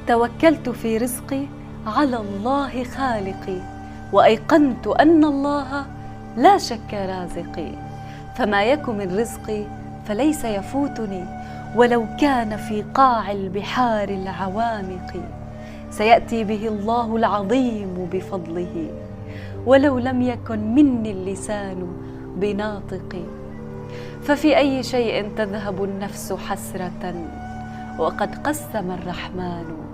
توكلت في رزقي على الله خالقي، وأيقنت أن الله لا شك رازقي، فما يك من رزقي فليس يفوتني، ولو كان في قاع البحار العوامق. سيأتي به الله العظيم بفضله، ولو لم يكن مني اللسان بناطق. ففي أي شيء تذهب النفس حسرة، وقد قسم الرحمن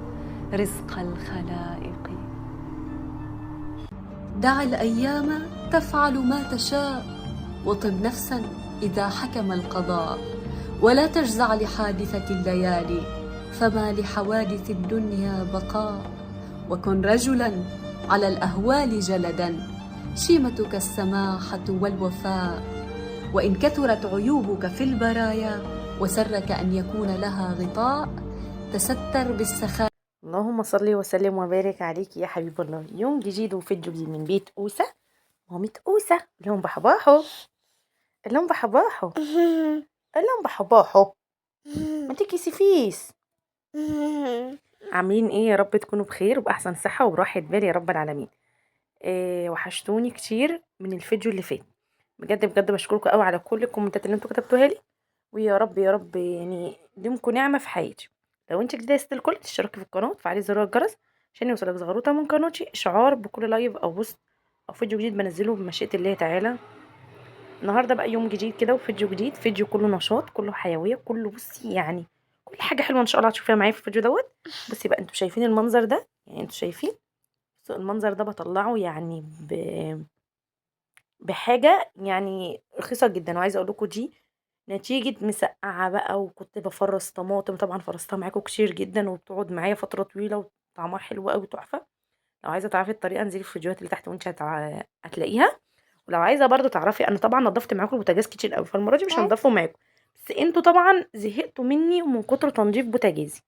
رزق الخلائق. دع الأيام تفعل ما تشاء، وطب نفسا إذا حكم القضاء، ولا تجزع لحادثة الليالي، فما لحوادث الدنيا بقاء. وكن رجلا على الأهوال جلدا، شيمتك السماحة والوفاء. وإن كثرت عيوبك في البرايا، وسرك أن يكون لها غطاء، تستر بالسخاء. اللهم صل وسلم وبارك عليك يا حبيب الله. يوم جديد وفيديو جديد من بيت أوسة، مامة أوسة. اللهم بحباحو، اللهم بحباحو، اللهم بحباحو، ما تكسفيش. عاملين ايه؟ يا رب تكونوا بخير وبأحسن صحة وبراحة بال يا رب العالمين. إيه وحشتوني كتير من الفيديو اللي فات، بجد بجد بشكركم قوي على كل الكومنتات اللي انتوا كتبتوها لي، ويا رب يا رب يعني يديمكم نعمة في حياتي. لو انت جديدة يا ست الكل تشتركي في القناة وتفعلي زرار الجرس عشان يوصلك زغروطه من قناتي اشعار بكل live او post او فيديو جديد بنزله بمشيئة الله تعالى. النهارده بقى يوم جديد كده وفيديو جديد، فيديو كله نشاط كله حيوية كله بصي يعني كل حاجة حلوة ان شاء الله هتشوفيها معايا في الفيديو دوت. بصي بقى انتوا شايفين المنظر ده، يعني انتوا شايفين المنظر ده بطلعه يعني بحاجة يعني رخيصة جدا. وعايزه اقول لكم دي نتيجة مسقعة بقى، وكنت بفرص طماطم، طبعا فرصتها معاكم كتير جدا وبتقعد معايا فترة طويلة وطعمها حلو قوي تحفة. لو عايزة تعرفي الطريقة انزلي في الفيديوهات اللي تحت وانت هتلاقيها. ولو عايزة برضو تعرفي، انا طبعا نظفت معاكم البوتاجاز كتير قوي، فالمرة دي مش هنضفه معاكم، بس انتوا طبعا زهقتوا مني ومن كتر تنظيف بوتاجازي.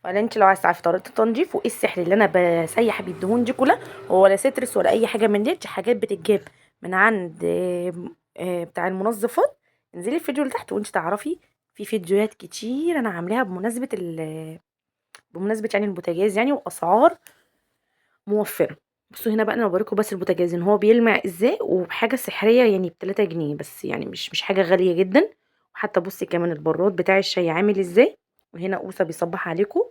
فانت لو عايزة تعرفي طريقة التنظيف وايه السحر اللي انا بسيح بيه الدهون دي كلها، هو ولا سترس ولا اي حاجة من دي، حاجات بتتجاب من عند بتاع المنظفات. انزلي الفيديو اللي تحت وانت تعرفي، في فيديوهات كتير انا عاملاها بمناسبة بمناسبة يعني البوتاجاز يعني، واسعار موفره. بصوا هنا بقى انا بوريكم بس البوتاجاز ان هو بيلمع ازاي، وبحاجة سحريه يعني ب3 جنيه بس، يعني مش حاجة غالية جدا. وحتى بصي كمان البراد بتاع الشاي عامل ازاي. وهنا اوسه بيصبح عليكم.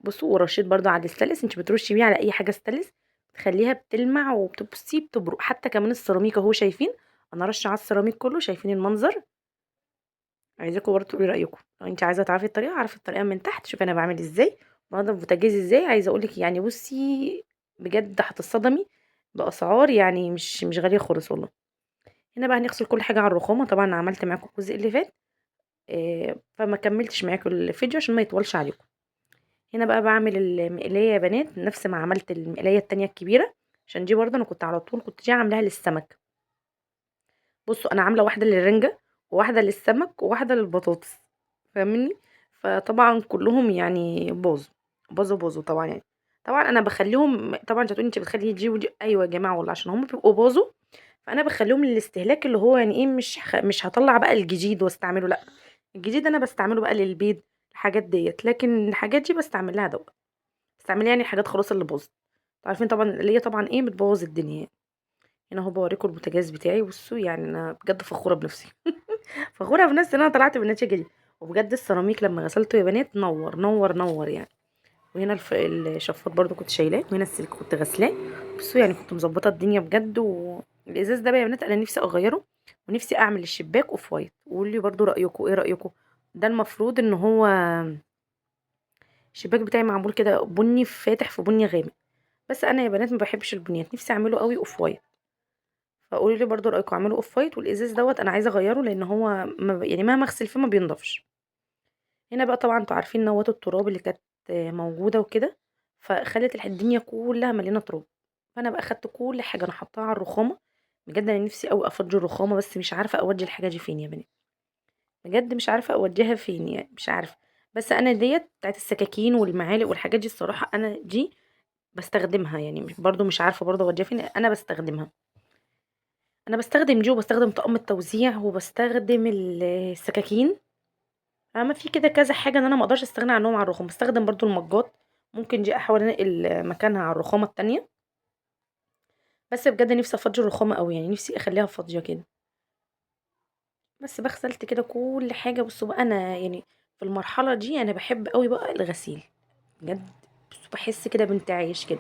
بصوا ورشيت برضو على الستانلس، انت بترشي بيه على اي حاجة ستانلس بتخليها بتلمع وبتبصي بتبرق. حتى كمان السيراميك اهو شايفين انا رشه على السيراميك كله، شايفين المنظر. عايزاكم برضو تقولي رايكم. لو انت عايزه تعرفي الطريقة اعرفي الطريقة من تحت، شوفي انا بعمل ازاي بنضف بوتاجاز ازاي. عايزه اقولك يعني بصي بجد هتتصدمي باسعار يعني مش غالية خالص والله. هنا بقى هنغسل كل حاجة على الرخامه، طبعا عملت معاكم الجزء اللي فات فما كملتش معاكم الفيديو عشان ما يطولش عليكم. هنا بقى بعمل المقلايه يا بنات نفس ما عملت المقلايه التانية الكبيرة، عشان دي برضه انا كنت على طول كنت دي عاملاها للسمك. بصوا انا عامله واحدة للرنجه وواحدة للسمك وواحدة للبطاطس، فاهميني؟ فطبعا كلهم يعني باظوا باظوا باظوا طبعا. يعني طبعا انا بخليهم، طبعا انت هتقولي انت بتخلي دي ودي، ايوه يا جماعة والله عشان هم بيبقوا باظوا، فانا بخليهم للاستهلاك اللي هو يعني ايه، مش هطلع بقى الجديد واستعمله، لا الجديد انا بستعمله بقى للبيض الحاجات ديت، لكن الحاجات دي بستعمل لها دوت، بستعمل يعني الحاجات خلاص اللي باظت. عارفين طبعا اللي هي طبعا ايه بتبوظ الدنيا. هنا اهو بوريكم البوتاجاز بتاعي. بصوا يعني انا بجد فخورة بنفسي فخورة بنفسي ان انا طلعت بالنتيجة دي. وبجد السيراميك لما غسلته يا بنات نور نور نور يعني. وهنا الشفاط برضو كنت شايلاه، وهنا السلك كنت غسلاه. بصوا يعني كنت مظبطه الدنيا بجد. والازاز ده بقى يا بنات انا نفسي اغيره، ونفسي اعمل الشباك off white. وقولوا لي برضو رايكم ايه، رايكم ده المفروض ان هو الشباك بتاعي معمول كده بني فاتح في بني غامق، بس انا يا بنات ما بحبش البنيات، نفسي اعمله قوي off white. فقولوا لي برضو رايكم اعمله off white. والازاز دوت انا عايزه اغيره لان هو يعني مهما اغسل فيه ما بينضفش. هنا بقى طبعا انتوا عارفين نوات التراب اللي كانت موجودة وكده، فخلت الدنيا كلها مليانة تراب. فانا بقى خدت كل حاجة انا حطاها على الرخامه. بجد انا نفسي قوي افضي الرخامه، بس مش عارفه اودي الحاجة دي فين يا بنات، بجد مش عارفه اوديها فين يعني مش عارفه. بس انا ديت بتاعت السكاكين والمعالق والحاجات دي الصراحة انا دي بستخدمها، يعني برضو مش عارفه برضو اوديها فين، انا بستخدمها. انا بستخدم دي وبستخدم طقم التوزيع وبستخدم السكاكين. فاهمة؟ في كده كذا حاجة إن أنا ما أقدرش أستغنى عنهم على الرخام. بستخدم برضو المجات، ممكن دي أحاول أنقل مكانها على الرخامة التانية، بس بجد نفسي أفضي الرخامة أوي، يعني نفسي أخليها فاضية كده. بس بغسلت كده كل حاجة. بصوا بقى أنا يعني في المرحلة دي أنا بحب أوي بقى الغسيل بجد، بصوا بحس كده بانتعاش كده.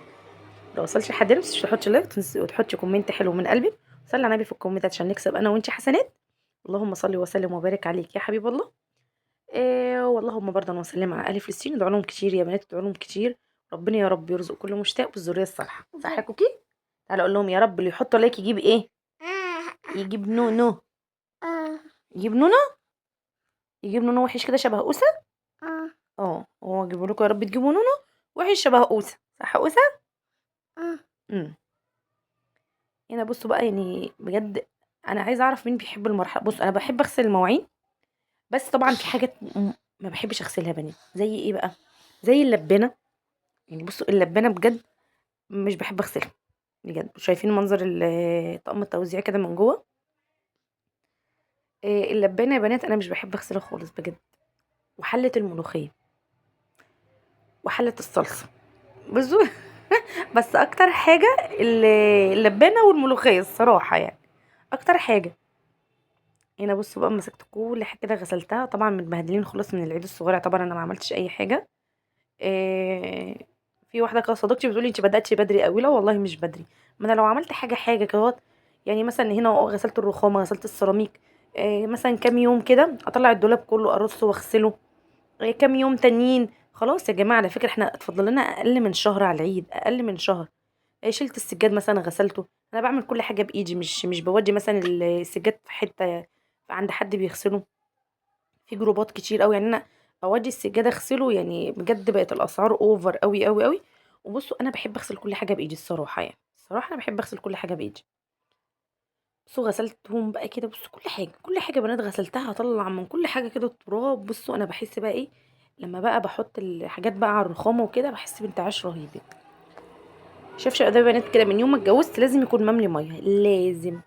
لو وصلتش لحد هنا متنسيش تحطي like وتحطي comment حلو من قلبك، صلي على النبي في الكومنتات عشان نكسب انا وانتي حسنات. اللهم صل وسلم وبارك عليك يا حبيب الله. واللهم برضه وسلم على اهل فلسطين. ادعوا لهم كتير يا بنات، ادعوا لهم كتير، ربنا يا رب يرزق كل مشتاق بالذريه الصالحة. صح يا كوكي؟ تعالى اقول لهم يا رب اللي يحطوا like يجيب ايه؟ يجيب نونو، يجيب نونو، يجيب نونو وحش كده شبه اوسه. هو جيبوا لكم يا رب تجيبوا نونو وحش شبه اوسه، صح اوسه؟ هنا بصوا بقى، يعني بجد انا عايزه اعرف مين بيحب المرحلة. بصوا انا بحب اغسل المواعين، بس طبعا في حاجات ما بحبش اغسلها يا بنات. زي ايه بقى؟ زي اللبانه. يعني بصوا اللبانه بجد مش بحب اغسلها بجد. شايفين منظر طقم التوزيع كده من جوه؟ اللبانه يا بنات انا مش بحب اغسلها خالص بجد. وحله الملوخية وحله الصلصه بصوا بس اكتر حاجة اللبانه والملوخيه الصراحة، يعني اكتر حاجة. هنا بصوا بقى مسكت كل حاجة كده غسلتها، طبعا متبهدلين خالص من العيد الصغير، طبعا انا ما عملتش اي حاجة. في واحدة كده صديقتي بتقولي انت بداتي بدري قوي. لا والله مش بدري، ما انا لو عملت حاجة حاجة كده، يعني مثلا هنا غسلت الرخامه، غسلت السيراميك، مثلا كام يوم كده اطلع الدولاب كله ارصه واغسله، كام يوم تانيين. خلاص يا جماعة على فكرة احنا اتفضل لنا اقل من شهر على العيد، اقل من شهر. شلت السجاد مثلا غسلته، انا بعمل كل حاجة بايدي، مش بودي مثلا السجاد في حتة عند حد بيغسله. في جروبات كتير قوي، يعني انا اودي السجادة اغسله، يعني بجد بقت الاسعار over قوي قوي قوي. وبصوا انا بحب اغسل كل حاجة بايدي الصراحة، يعني الصراحة انا بحب اغسل كل حاجة بايدي. بصوا غسلتهم بقى كده، بصوا كل حاجة كل حاجة بنات غسلتها، هطلع من كل حاجة كده التراب. بصوا انا بحس بقى ايه لما بقى بحط الحاجات بقى على الرخامه وكده، بحس بانتعاش رهيب. شايفه ده يا بنات كده من يوم ما اتجوزت لازم يكون مملي مية، لازم.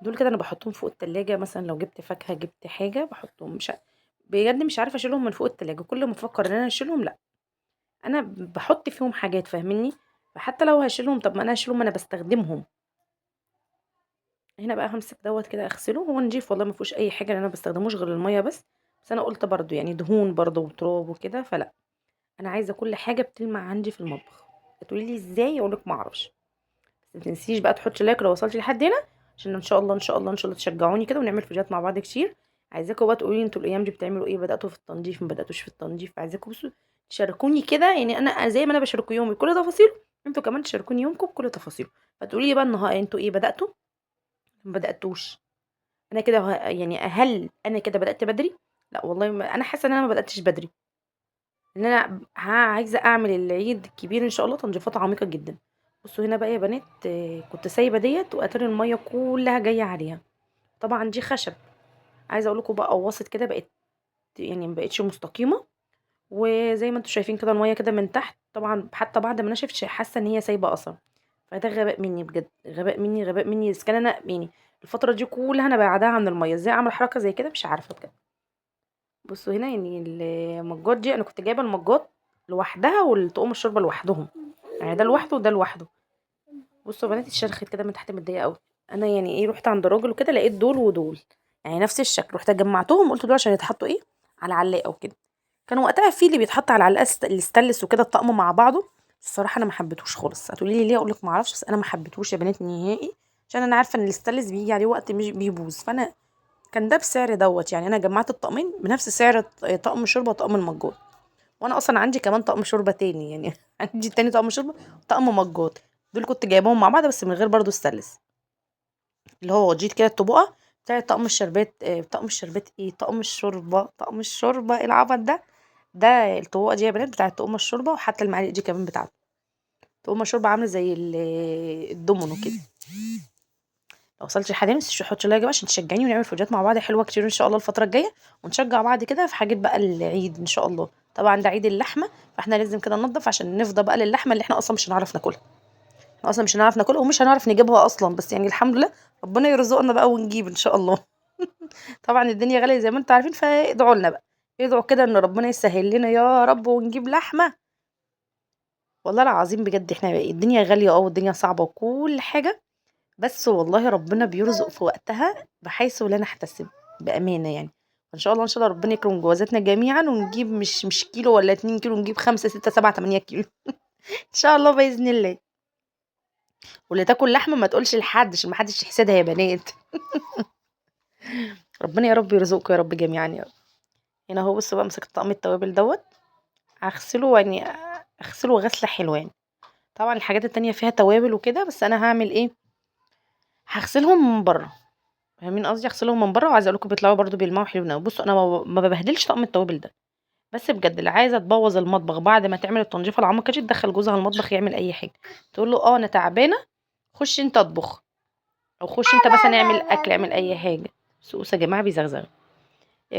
دول كده انا بحطهم فوق التلاجة، مثلا لو جبت فاكهة جبت حاجة بحطهم، مش بجد مش عارفه اشيلهم من فوق التلاجة، كل ما افكر ان انا اشيلهم لا، انا بحط فيهم حاجات فاهميني، فحتى لو هشيلهم طب ما انا هشيلهم انا بستخدمهم. هنا بقى همسك دوت كده اغسله، هو نضيف والله ما فيهوش اي حاجة، لان انا ما بستخدموش غير المية بس، بس انا قلت برضو يعني دهون برضو وتراب وكده، فلا انا عايزه كل حاجة بتلمع عندي في المطبخ. هتقولي لي ازاي؟ اقول لك ما اعرفش. بس ما تنسيش بقى تحطي like لو وصلتي لحد هنا، عشان ان شاء الله ان شاء الله ان شاء الله تشجعوني كده ونعمل فيديوهات مع بعض كتير. عايزاكم بقى تقولي لي انتوا الايام دي بتعملوا ايه، بداتوا في التنظيف ما بداتوش في التنظيف؟ عايزاكم بصوا تشاركوني كده، يعني انا زي ما انا بشاركوا يومي بكل تفاصيله، انتوا كمان تشاركوني يومكم بكل تفاصيله. فتقولي لي بقى النهارده انتوا ايه، بداتوا ما بداتوش؟ انا كده يعني هل انا كده بدات بدري؟ لا والله انا حاسه ان انا ما بداتش بدري، ان انا عايزه اعمل العيد الكبير ان شاء الله تنظيفات عميقة جدا. بصوا هنا بقى يا بنات، كنت سايبه ديت واتاري المية كلها جاية عليها، طبعا دي خشب، عايزه اقول لكم بقى قوصت كده، بقت يعني ما بقتش مستقيمة، وزي ما انتم شايفين كده المية كده من تحت، طبعا حتى بعد ما نشفت حاسه ان هي سايبه اثر. فده غباء مني بجد، غباء مني غباء مني. اذا كان انا يعني الفترة دي كلها انا بعدها عن المية، ازاي اعمل حركة زي كده مش عارفه بجد. بصوا هنا يعني المجات دي انا كنت جايبه المجات لوحدها والطقوم الشوربة لوحدهم، يعني ده لوحده وده لوحده. بصوا يا بنات اتشرخت كده من تحت، متضايقة قوي انا. يعني ايه، رحت عند راجل وكده لقيت دول ودول يعني نفس الشكل، رحت جمعتهم قلت دول عشان يتحطوا ايه على علاقة وكده. كان وقتها في اللي بيتحط على العلاقة الاستانلس وكده الطقم مع بعضه، الصراحة انا ما حبيتهوش خالص. هتقولي لي ليه؟ اقول لك ما اعرفش، بس انا ما حبيتهوش يا بنات نهائي، عشان انا عارفه ان الاستانلس بيجي عليه وقت مش بيبوظ، فانا كان ده بسعر دوت. يعني انا جمعت الطقمين بنفس سعر طقم الشوربة وطقم المجات، وانا اصلا عندي كمان طقم شوربة تاني، يعني عندي تاني طقم شوربة وطقم مجات، دول كنت جايباهم مع بعض بس من غير برضو الستانلس، اللي هو وجيت كده الطبقة بتاعه طقم الشربات، طقم الشربات ايه، طقم الشوربة، طقم الشوربة ايه العبط ده، ده الطبقة دي يا بنات بتاعه طقم الشوربة، وحتى المعالق دي كمان بتاعته طقم الشوربة، عامله زي الدومينو كده. لو وصلتي لحد هنا متنسيش تحطي like بقى عشان تشجعيني ونعمل فيديوهات مع بعض حلوة كتير ان شاء الله الفترة الجاية، ونشجع بعض كده في حاجات بقى العيد ان شاء الله. طبعا ده عيد اللحمة، فاحنا لازم كده ننضف عشان نفضى بقى للحمه اللي احنا اصلا مش هنعرف ناكلها، احنا اصلا مش هنعرف ناكلها ومش هنعرف نجيبها اصلا، بس يعني الحمد لله ربنا يرزقنا بقى ونجيب ان شاء الله. طبعا الدنيا غالية زي ما انتم عارفين، فادعوا لنا بقى، ادعوا كده إن ربنا يسهل لنا يا رب ونجيب لحمة. والله العظيم بجد إحنا الدنيا غالية والدنيا صعبة وكل حاجة، بس والله ربنا بيرزق في وقتها بحيث لا نحتسب بأمانة يعني. إن شاء الله إن شاء الله ربنا يكرم جوازاتنا جميعا، ونجيب مش كيلو ولا 2 كيلو، نجيب 5 6 7 8 كيلو إن شاء الله بإذن الله. واللي تاكل لحمة ما تقولش لحد عشان ما حدش يحسدها يا بنات. ربنا يا رب يرزقكم يا رب جميعا يا رب. هنا اهو بصوا بقى مسكت طقم التوابل دوت، هغسله يعني اغسله غسله حلوة يعني. طبعا الحاجات التانية فيها توابل وكده، بس انا هعمل ايه، هغسلهم من بره، فاهمين قصدي؟ هغسلهم من بره. وعايزه اقول لكم بيطلعوا برده بيلمعوا حلوين قوي. بصوا انا ما ببهدلش طقم التوابل ده، بس بجد اللي عايزه تبوظ المطبخ بعد ما تعمل التنظيفه العميقة دي تدخل جوزها المطبخ يعمل اي حاجة، تقول له انا تعبانة خش انت اطبخ، او خش انت مثلا اعمل اكل، اعمل اي حاجة. سوسة يا جماعة بيزغزغ،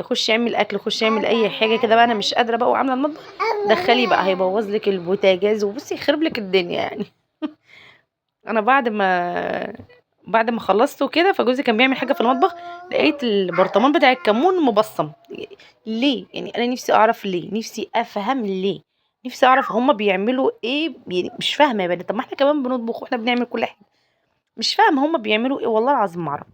خش اعمل اكل، خش اعمل اي حاجة كده بقى، انا مش قادرة بقى وعامله المطبخ، دخليه بقى هيبوظ لك البوتاجاز وبصي يخرب لك الدنيا يعني. انا بعد ما خلصت كده، فجوزي كان بيعمل حاجة في المطبخ، لقيت البرطمان بتاع الكمون مبصم. ليه يعني؟ انا نفسي اعرف ليه، نفسي افهم ليه، نفسي اعرف هما بيعملوا ايه يعني، مش فاهمه يا بنات. طب ما احنا كمان بنطبخ واحنا بنعمل كل حاجة، مش فاهمه هما بيعملوا ايه، والله العظيم ما اعرف.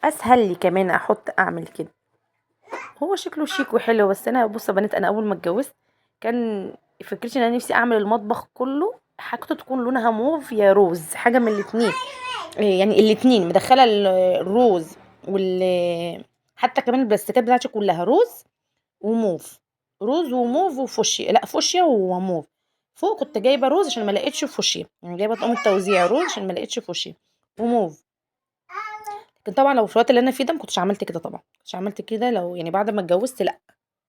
اسهل لي كمان احط اعمل كده، هو شكله شيك وحلو. بس انا بصوا يا بنات، انا اول ما اتجوزت كان فكرتي ان انا نفسي اعمل المطبخ كله حاجته تكون لونها موف يا روز، حاجة من الاتنين يعني، الاتنين مدخله الروز وال، حتى كمان البلاستيكات بتاعتي كلها روز وموف، روز وموف وفوشيا، لا فوشيا وموف. فوق كنت جايبه روز عشان ما لقيتش فوشيا، يعني جايبه طقم التوزيع روز عشان ما لقيتش فوشيا وموف. لكن طبعا لو في الوقت اللي انا فيه ده ما كنتش عملت كده، طبعا ما كنتش عملت كده لو يعني بعد ما اتجوزت، لا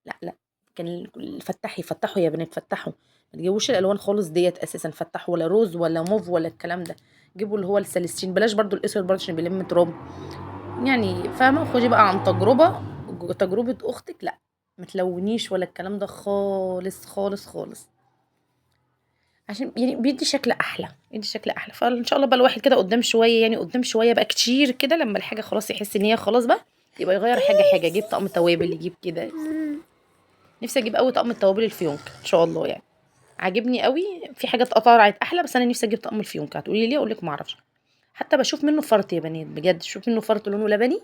لا لا، كان فتحي فتحوا يا بنات، فتحوا، ما تجيبوش الالوان خالص ديت اساسا، فتحوا ولا روز ولا موف ولا الكلام ده، جيبوا اللي هو السلسين، بلاش برضو الاسود برضو عشان بيلم تراب يعني، فاهمه؟ خدي بقى عن تجربه، تجربه اختك، لا ما تلونيش ولا الكلام ده خالص خالص خالص، عشان يعني بيدي شكل احلى، بيدي شكل احلى. فان شاء الله بقى الواحد كده قدام شوية، يعني قدام شوية بقى كتير كده، لما الحاجة خلاص يحس ان هي خلاص بقى يبقى يغير حاجة حاجة، يجيب طقم توابل، يجيب كده. نفسي اجيب قوي طقم التوابل الفيونكه ان شاء الله، يعني عاجبني قوي. في حاجات قطعت احلى، بس انا نفسي اجيب طقم الفيونكه. هتقولي لي ليه؟ اقول لك ما اعرفش. حتى بشوف منه فرط يا بنات، بجد شوف منه فرط لونه لبني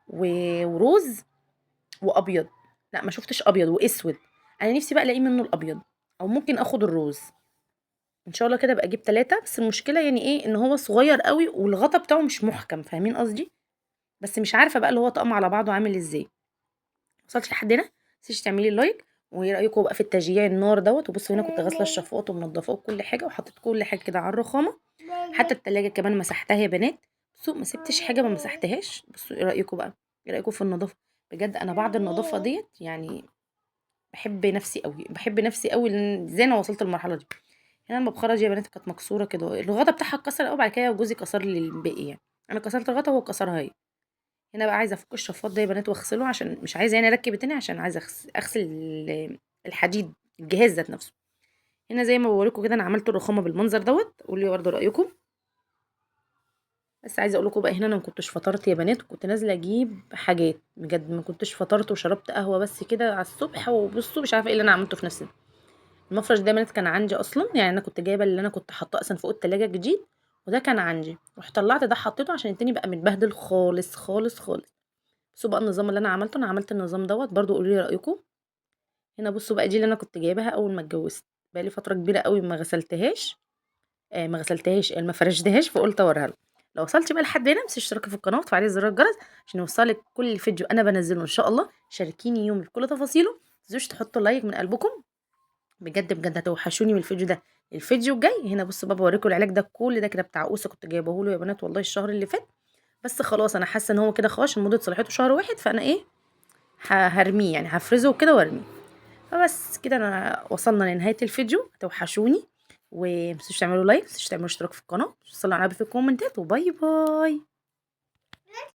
وروز وابيض، لا ما شفتش ابيض واسود، انا نفسي بقى الاقي منه الابيض، او ممكن اخد الروز ان شاء الله كده بقى اجيب 3. بس المشكلة يعني ايه، ان هو صغير قوي والغطا بتاعه مش محكم، فاهمين قصدي؟ بس مش عارفه بقى اللي هو طقم على بعضه عامل ازاي. وصلت لحد هنا، متنسيش تعملي لايك، وايه رايكم بقى في التشجيع النار دوت. وبصوا هنا كنت غاسله الشفاط ومنضفاه وكل حاجة، وحطيت كل حاجة كده على الرخامه، حتى التلاجة كمان مسحتها يا بنات. بصوا ما سبتش حاجة ما مسحتهاش. بصوا ايه رايكم بقى، ايه رايكم في النظافة؟ بجد انا بعد النظافة ديت يعني بحب نفسي قوي، بحب نفسي قوي، لان ازاي انا وصلت للمرحلة دي. هنا المبخره دي يا بنات كانت مكسورة كده، الغطا بتاعها اتكسر قوي، بعد كده جوزي كسر لي الباقي، يعني انا كسرت الغطا وهو كسرها هي. هنا بقى عايزه افك الشفاط ده يا بنات واغسله، عشان مش عايزه يعني اركب التاني، عشان عايزه اغسل الحديد الجهاز ذات نفسه. هنا زي ما بوريكم كده انا عملت الرخامه بالمنظر دوت، قولوا لي برضه رايكم. بس عايزه اقول لكم بقى هنا انا ما كنتش فطرت يا بنات، وكنت نازله اجيب حاجات، بجد ما كنتش فطرت وشربت قهوة بس كده على الصبح. وبصوا مش عارفه ايه اللي انا عملته في نفسي. المفرش ده يا بنات كان عندي اصلا، يعني انا كنت جايبه اللي انا كنت حاطاه اصلا فوق التلاجة جديد، وده كان عندي، رحت طلعت ده حطيته عشان التاني بقى متبهدل خالص خالص خالص. بصوا بقى النظام اللي انا عملته، انا عملت النظام دوت برضو، قولوا لي رايكم. هنا بصوا بقى دي اللي انا كنت جايباها اول ما اتجوزت، بقى لي فترة كبيرة قوي ما غسلتهاش، ما غسلتهاش، ما فرشتهاش، فقلت اوريها لكم. لو وصلتي بقى لحد هنا ما تنسيش تشتركي في القناة وتفعلي زر الجرس عشان يوصلك كل فيديو انا بنزله ان شاء الله. شاركيني يومي بكل تفاصيله، ما تنسوش تحطوا لايك من قلبكم، بجد بجد هتوحشوني من الفيديو ده. الفيديو الجاي هنا بصوا بقى بوريكم العلاج ده كل ده كده بتاع اوسه، كنت جايبه له يا بنات والله الشهر اللي فات، بس خلاص أنا حاسة إن هو كده خلاص عشان مدة صلاحيته شهر واحد، فأنا إيه هارميه يعني، هافرزه كده وارميه. فبس كده أنا وصلنا لنهاية الفيديو، هتوحشوني، ومتنسوش تعملوا like، متنسوش تعملوا اشتراك في القناة، تصلوا على النبي في الكومنتات، و bye bye.